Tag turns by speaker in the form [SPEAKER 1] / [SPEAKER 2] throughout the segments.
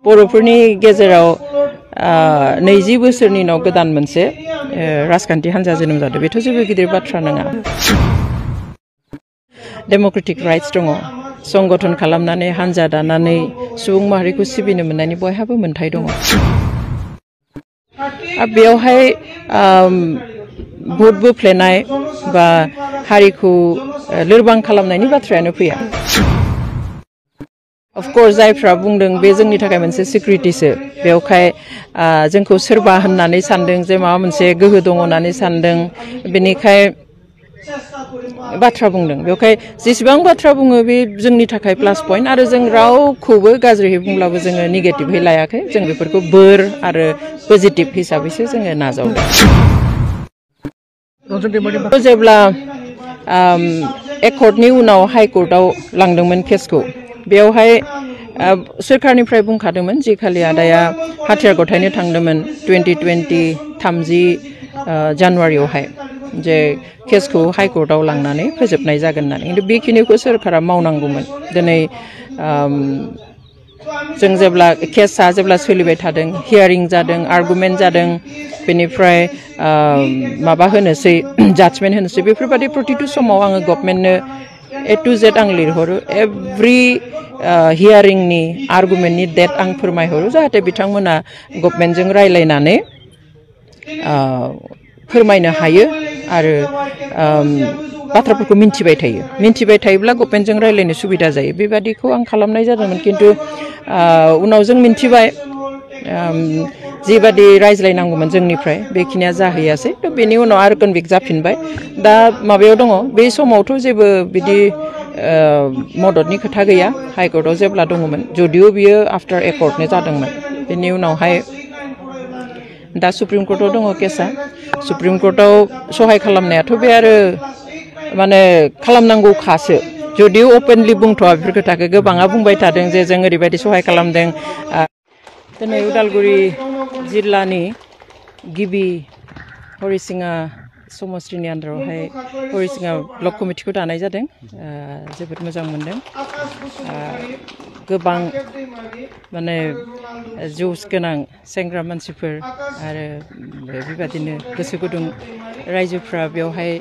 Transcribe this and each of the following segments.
[SPEAKER 1] बर'फोरनि गेजेराव 20 बोसोरनि उनाव गोदान मोनसे राजखान्थि हान्जा जोनोम जादों बेथ' जेबो गिदिर बाथ्रा नङा डेम'क्रेटिक राइट्स दङ संगठन खालामनानै हान्जा दानानै सुबुं माहारिखौ सिबिनो मोननायनि बयहाबो मोन्थाय दङ बेयावहाय भट बोफ्लेनाय बा हारिखौ लोरबां खालामनायनि बाथ्रायानो फैया Of course, जायफ्रा बुंदों बे जोंनि थाखाय मोनसे सिक्रिटिसो बेवहाय जोंखौ सोरबा होननानै सानदों जे माबा मोनसे गोहो दङ होननानै सानदों बेनिखाय बाथ्रा बुंदों बेवहाय जेसेबां बाथ्रा बुङो बे जोंनि थाखाय प्लास पइन्ट आरो जों रावखौबो गाज्रियै बुंब्लाबो जोङो नेगेटिभै लायाखै जों बेफोरखौ बोर आरो पजिटिभ हिसाबैसो जोङो नाजावदों जेब्ला एकर्टनि उनाव हाइ कर्टआव लांदोंमोन केसखौ बेवहाय सोरखारनिफ्राय बुंखादोंमोन जि खालि आदाया हाथियार गथायनो थांदोंमोन 2020 30 जानुवारियावहाय जे केसखौ हाइ कर्टआव लांनानै फोजोबनाय जागोन होननानै खिन्थु बेखिनिखौ सोरखारा मावनांगौमोन दिनै जों जेब्ला केसआ जेब्ला सोलिबाय थादों हियारिं जादों आर्गुमेन्ट जादों बेनिफ्राय माबा होनोसै जाजमेन्ट होनोसै बेफोरबायदि प्रतिटु समाव आङो गभर्नमेन्टनो A to Z आं लिरहरो एभ्रि हियारिंनि आर्गुमेन्टनि डेट आं फोरमायहरो जाहाथे बिथांमोना गभर्नमेन्टजों रायलायनानै फोरमायनो हायो आरो बाथ्राफोरखौ मिन्थिबाय थायोब्ला गभर्नमेन्टजों रायलायनो सुबिदा जायो बेबादिखौ आं खालामनाय जादोंमोन खिन्थु उनाव जों मिन्थिबाय जिबादि रायज्लायनांगौमोन जोंनिफ्राय बेखिनिया जाहैयासै थ' बेनि उनाव आरो कनभिक्ट जाफिनबाय दा माबायाव दङ बे समावथ' जेबो बिदि मददनि खोथा गैया हाइ कर्टआव जेब्ला दङमोन जुदिअ बियो आफ्टार एकर्टनि जादोंमोन बेनि उनावहाय दा सुप्रिम कर्टआव दङ केसआ सुप्रिम कर्टआव सहाय खालामनायाथ' बे आरो माने खालामनांगौखासो जुदिअ अपेनलि बुंथ'आ बेफोर खोथाखौ गोबाङा बुंबाय थादों जे जों ओरैबायदि सहाय खालामदों दिनै उदालगुरि जिल्लानि गिबि हरिसिङा समस्तिनि आन्दारावहाय हरिसिङा ब्लक कमिटिखौ दानाय जादों जोबोद मोजां मोनदों गोबां माने जौस गोनां सेंग्रा मानसिफोर आरो बेबादिनो गोसो गुदुं रायजोफ्रा बेवहाय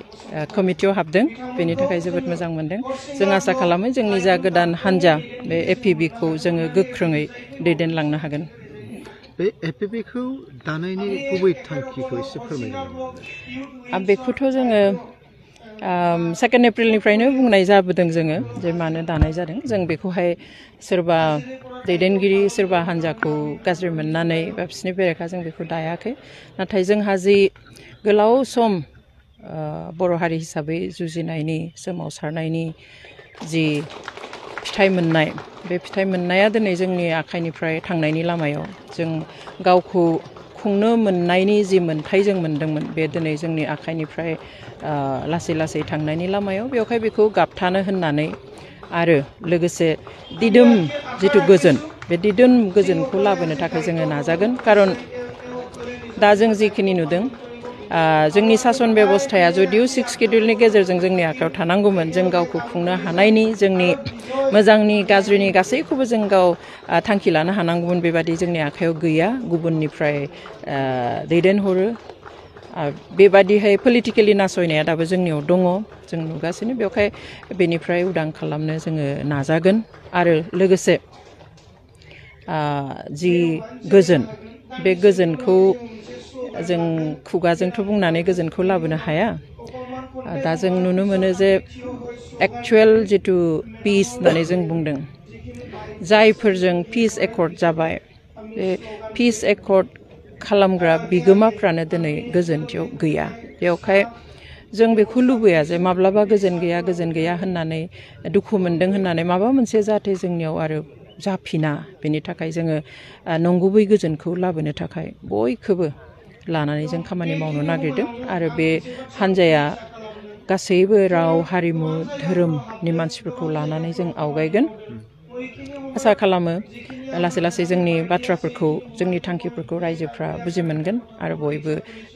[SPEAKER 1] कमिटियाव हाबदों बेनि थाखाय जोबोद मोजां मोनदों जों आसा खालामो जोंनि जा गोदान हान्जा बे एपिबिखौ जोङो गोख्रोङै दैदेनलांनो हागोन
[SPEAKER 2] बे एपिबिखौ दानायनि गुबै थांखिखौ एसे फोरमायनो
[SPEAKER 1] बेखौथ' जोङो 2 एप्रिलनिफ्रायनो बुंनाय जाबोदों जोङो जे मानो दानाय जादों जों बेखौहाय सोरबा दैदेनगिरि सोरबा हान्जाखौ गाज्रि मोननानै बा बिसोरनि बेरेखा जों बेखौ दायाखै नाथाय जोंहा जि गोलाव सम बर' हारि हिसाबै जुजिनायनि सोमावसारनायनि जि फिथाइ मोननाय बे फिथाइ मोननाया दिनै जोंनि आखाइनिफ्राय थांनायनि लामायाव जों गावखौ खुंनो मोननायनि जि मोन्थाय जों मोन्दोंमोन बे दिनै जोंनि आखाइनिफ्राय लासै लासै थांनायनि लामायाव बेवहाय बेखौ गाबथानो होननानै आरो लोगोसे दिदोम जिथु गोजोन बे दिदोम गोजोनखौ लाबोनो थाखाय जोङो नाजागोन खारन दा जों जिखिनि नुदों जोंनि सासन बेबस्थाया जुदिअ 6 सिड्युलनि गेजेरजों जोंनि आखायाव थानांगौमोन जों गावखौ खुंनो हानायनि जोंनि मोजांनि गाज्रिनि गासैखौबो जों गाव थांखि लानो हानांगौमोन बेबादि जोंनि आखायाव गैया गुबुननिफ्राय दैदेनहरो बेबादिहाय पलिटिकेलि नासयनाया दाबो जोंनियाव दङ जों नुगासिनो बेवहाय बेनिफ्राय उदां खालामनो जोङो नाजागोन आरो लोगोसे जि गोजोन बे गोजोनखौ जों खुगाजोंथ' बुंनानै गोजोनखौ लाबोनो हाया दा जों नुनो मोनो जे एक्चुवेल जिथु पिस होननानै जों बुंदों जायफोरजों पिस एकर्ड जाबाय बे पिस एकर्ड खालामग्रा बिगोमाफ्रानो दिनै गोजोनथियाव गैया बेवहाय जों बेखौ लुबैया जे माब्लाबा गोजोन गैया होननानै दुखु मोनदों होननानै माबा मोनसे जाहाथे जोंनियाव आरो जाफिना बेनि थाखाय जोङो नंगुबै गोजोनखौ लाबोनो थाखाय बयखौबो लानानै जों खामानि मावनो नागिरदों आरो बे हान्जाया गासैबो राव हारिमु धोरोमनि मानसिफोरखौ लानानै जों आवगायगोन आसा खालामो लासै लासै जोंनि बाथ्राफोरखौ जोंनि थांखिफोरखौ रायजोफ्रा बुजि मोनगोन आरो बयबो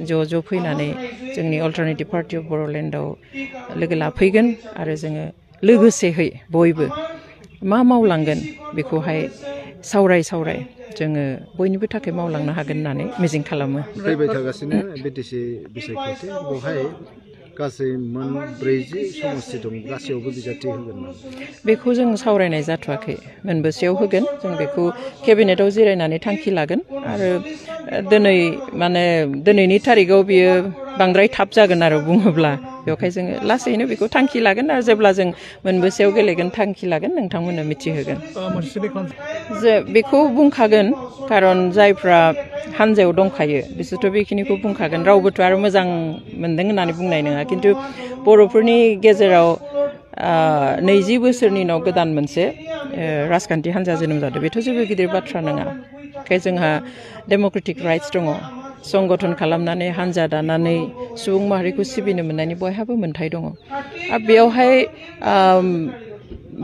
[SPEAKER 1] ज' फैनानै जोंनि अल्टारनेटिभ पार्टि अफ बर'लेण्डआव लोगो लाफैगोन आरो जोङो लोगोसेहै बयबो मा मावलांगोन बेखौहाय सावराय जोङो बयनिबो थाखाय मावलांनो हागोन होननानै मिजिं खालामो
[SPEAKER 2] फैबाय थागासिनो बिटिसि बिसायख'थि बेवहाय गासै मोन 40 समस्ति दं गासैयावबो बिजाथि होगोन
[SPEAKER 1] बेखौ जों सावरायनाय जाथ'वाखै मोनबेसेयाव होगोन जों बेखौ केबिनेटआव जिरायनानै थांखि लागोन आरो दिनैनि थारिखआव बियो बांद्राय थाब जागोन आरो बुङोब्ला बेवहाय जोङो लासैनो बेखौ थांखि लागोन आरो जेब्ला जों मोनबेसेयाव गेलेगोन थांखि लागोन नोंथांमोननो मिथिहोगोन जे बेखौ बुंखागोन खारन जायफ्रा हानजायाव दंखायो बिसोरथ' बेखिनिखौ बुंखागोन रावबोथ' आरो मोजां मोनदों होननानै बुंनाय नङा खिन्थु बर'फोरनि गेजेराव 20 बोसोरनि उनाव गोदान मोनसे राजखान्थि हान्जा जोनोम जादों बेथ' जेबो गिदिर बाथ्रा नङा ओंखाय जोंहा डेम'क्रेटिक राइट्स दङ संगठन खालामनानै हान्जा दानानै सुबुं माहारिखौ सिबिनो मोननायनि बयहाबो मोन्थाय दङ आरो बेयावहाय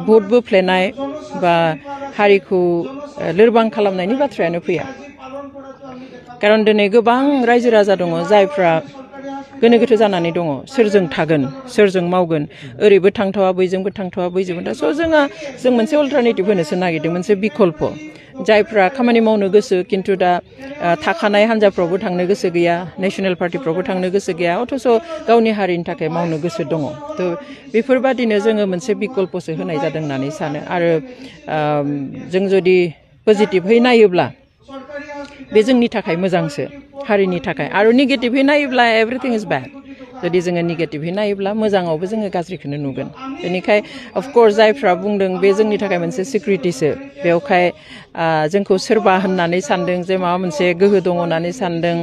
[SPEAKER 1] भट बोफ्लेनाय बा हारिखौ लोरबां खालामनायनि बाथ्रायानो फैया खारन दिनै गोबां रायजो राजा दङ जायफ्रा गोनो गोथो जानानै दङ सोरजों थागोन सोरजों मावगोन ओरैबो थांथावा बैजोंबो थांथावा बैजोंबो दा जों मोनसे अल्टारनेटिभ होनोसो नागिरदों मोनसे बिकल्प जायफ्रा खामानि मावनो गोसो खिन्थु दा थाखानाय हान्जाफ्रावबो थांनो गोसो गैया नेशनेल पार्टिफ्रावबो थांनो गोसो गैया अथ'स' गावनि हारिनि थाखाय मावनो गोसो दङ थ' बेफोरबादिनो जोङो मोनसे बिकल्पसो होनाय जादों होननानै सानो आरो जों जुदि पजिटिभहै नायोब्ला बे जोंनि थाखाय मोजांसो हारिनि थाखाय आरो नेगेटिभहै नायोब्ला एभ्रिथिं इज बेड जुदि जोङो नेगेटिभहै नायोब्ला मोजाङावबो जोङो गाज्रिखौनो नुगोन बेनिखाय अफकर्स जायफ्रा बुंदों बे जोंनि थाखाय मोनसे सिक्युरिटिसो बेवहाय जोंखौ सोरबा होननानै सानदों जे माबा मोनसे गोहो दङ होननानै सानदों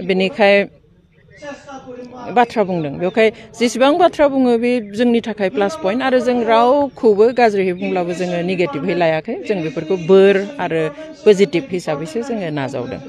[SPEAKER 1] बेनिखाय बाथ्रा बुंदों बेवहाय जेसेबां बाथ्रा बुङो बे जोंनि थाखाय प्लास पइन्ट आरो जों रावखौबो गाज्रियै बुंब्लाबो जोङो नेगेटिभहै लायाखै जों बेफोरखौ बोर आरो पजिटिभ हिसाबैसो जोङो नाजावदों